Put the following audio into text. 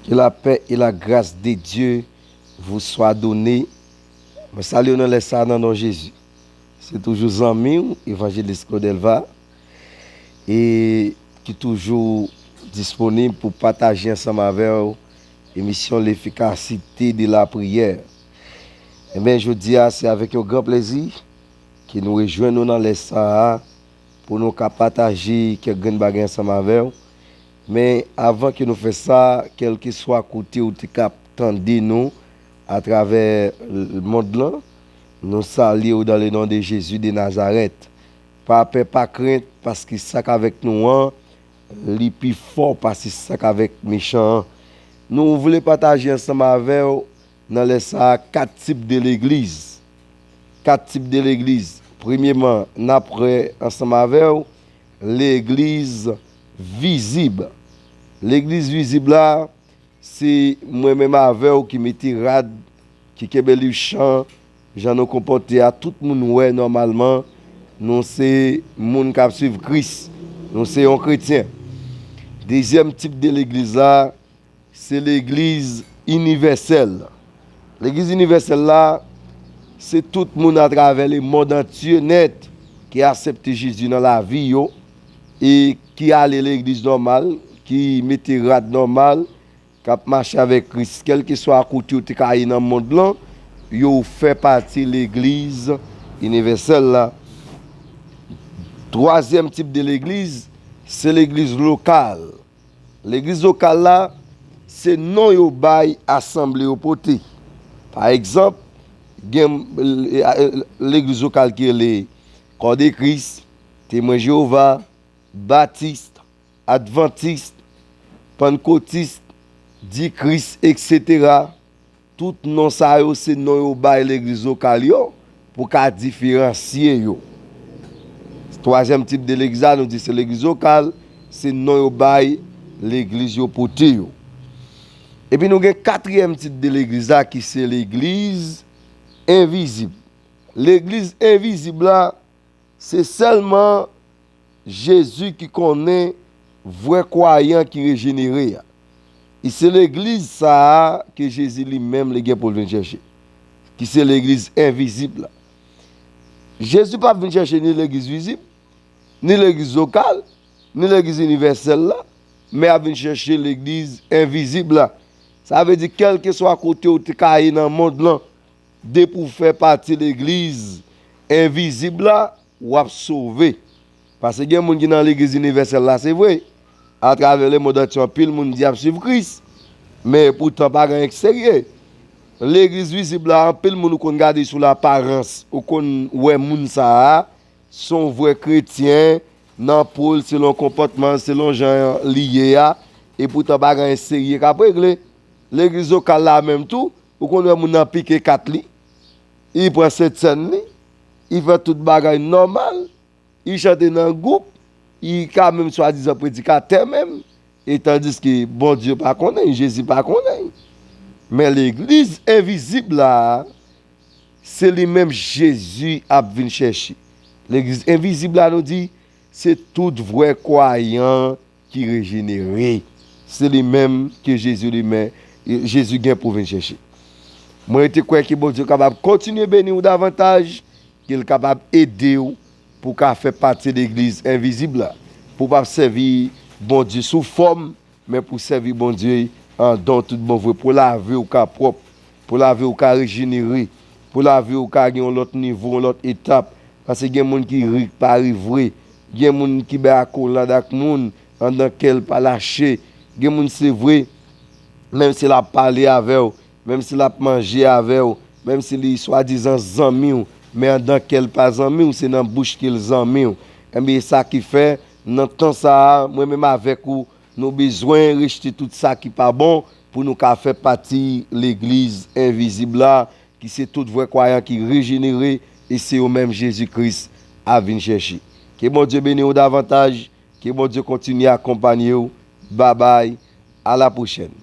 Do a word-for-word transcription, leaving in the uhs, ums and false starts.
Que la paix et la grâce de Dieu vous soit donnée. Mwen salye w nan lè sa a nan non Jezi. Se toujou zanmi w, Evanjelis Claude Elva, e ki toujou disponib pou pataje ansanm avè w emisyon L'efficacité de la prière. Ebyen, jodi a, se avèk yon gran plezi ke nou rejwenn nou nan lè sa a pou nou ka pataje kèk grenn bagay ansanm avè w. Men avan ke nou fè sa, kèlkeswa kote ou te ka ap tande nou atravè l-, mond lan, nou salye w dans le nom de Jésus de Nazareth. Pa pè, pa krent, paske sa k avèk nou an, li pi fò pase sa k avèk mechan an. Nou vle pataje ansanm avè w nan lè sa a kat tip de legliz. Kat tip de legliz. Premyeman, n ap wè ansanm avè w legliz vizib. Legliz vizib la, se mwen menm avè w ki mete rad, ki kenbe liv chan, jan nou konpòte a, tout moun wè nòmalman, nou se moun k ap suiv Kris, nou se yon kretyen. Dezyèm tip de legliz la, se legliz inivèsèl. Legliz inivèsèl la, se tout moun atravè lemonn antye nèt ki aksepte Jezi nan lavi yo e ki ale legliz nòmal, ki mete rad nòmal, k ap mache avèk Kris, kèlkeswa kote yo te ka ye nan mond lan, yo fè pati legliz inivèsèl la. Twazyèm tip de legliz, se legliz lokal. Legliz lokal la, se non yo bay asanble yo pote. Pa egzanp, gen, e, e, legliz lokal ki rele Kò de Kris, Temwen Jewova, Batis, Advantis, Pannkotis, Di Kris, etsetera. Tout non sa yo, se non yo bay legliz lokal yo pou ka diferansye yo. Twazyèm tip de legliz la, nou di se legliz lokal, se non yo bay legliz yo pote yo. Epi nou gen katriyèm tip de legliz la ki se legliz envizib. Legliz envizib la, se sèlman Jezi ki konnen vrè kwayan ki rejenere a. E se legliz sa a ke Jezi li menm li gen pou l vin chèche, ki se legliz envizib la. Jezi p ap vin chèche ni legliz vizib, ni legliz lokal, ni legliz inivèsèl la, men ap vin chèche legliz envizib la. Sa vle di, kèlkeswa kote w te ka ye nan mond lan, depi w fè pati legliz envizib la, w ap sove. Paske gen moun ki nan legliz inivèsèl la, se vre. Atravè lemonn antye, anpil moun di y ap suiv Kris. Men poutan, pa gen anyen ki serye. Legliz vizib la, anpil moun ou konn gade sou laparans, ou konn wè moun sa a, se yon vrè kretyen, nan po l, selon konpòtman l, selon jan li ye a, e poutan pa gen anyen serye k ap regle. Legliz lokal la menm tou, ou konn wè moun nan pike kat li, li pran sentsèn li, li fè tout bagay nòmal, li chante nan gwoup, li ka menm swadizan predikatè menm, e tandiske Bondye pa konnen, Jezi pa konnen. Men legliz envizib la, se li menm Jezi ap vin chèche. Legliz envizib la, nou di, se tout vrè kwayan ki rejenere. Se li menm ke Jezi li men, Jezi gen pou vin chèche. Mwen rete kwè ke Bondye kapab kontinye beni w davantaj, ke l kapab ede w pou w ka fè pati legliz envizib la, pou w p ap sèvi Bondye sou fòm, men pou w sèvi Bondye an don tout bon vre, pou lavi w ka pwòp, pou lavi w ka rejenere, pou lavi w ka gen yon lòt nivo, yon lòt etap. Paske gen moun ki ri, pa ri vre. Gen moun ki bay akolad ak moun, anndan kè l pa lache. Gen moun, se vre, menm si l ap pale avè w, menm si l ap manje avè w, menm si li swadizan zanmi w, men anndan kè l pa zanmi w, se nan bouch ke l zanmi w. Ebyen, e sa ki fè, nan tan sa a, mwen menm avèk ou, nou bezwen rejte tout sa ki pa bon pou nou ka fè pati legliz envizib la, ki se tout vrè kwayan ki rejenere, e se yo menm Jezi Kris ap vin chèche. Ke Bondye beni w davantaj, ke Bondye kontinye akonpanye w. Babay, a la pwochèn.